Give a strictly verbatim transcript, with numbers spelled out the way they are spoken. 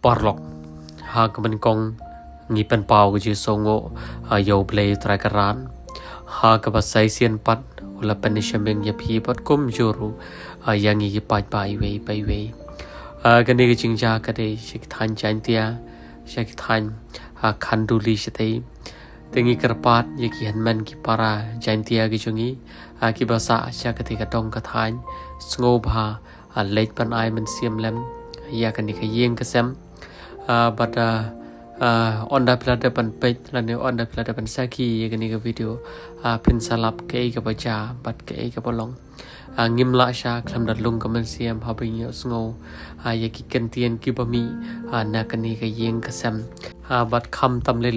Paralok, ha ka mynkong ngi pynpaw ka jingsngewnguh, ha, ïa U Blei Trai Kynrad, ha kaba sa shisien pat u la pynshimbynta ïa phi bad kumjuh ruh, ha, ïa ngi ki paidbah iwei pa iwei. Ha, kane ka jingjia ka dei sha ki thaiñ Jaintia, sha ki thaiñ, ha, Khanduli shatei. Te ngi kyrpad ïa ki hynmen ki para Jaintia ki jong ngi, ha, kiba sah sha katei ka dong ka thaiñ, sngewbha, ha, leit ban ai mynsiem lem ïa kane ka ïing ka sem. Ha, bad, ha, ha, ynda phi la dep ban peit lane ynda phi la dep ban sakhi ïa kane ka video, ha, phin sa lap kaei kaba jia bad kaei kaba long. Ha, ngim lah shuh khlem da lung ka mynsiem haba ngi ïohsngew, ha, ïa ki kyntien kiba mih, ha, na kane ka ïing ka sem. Ha, bad khamtam lei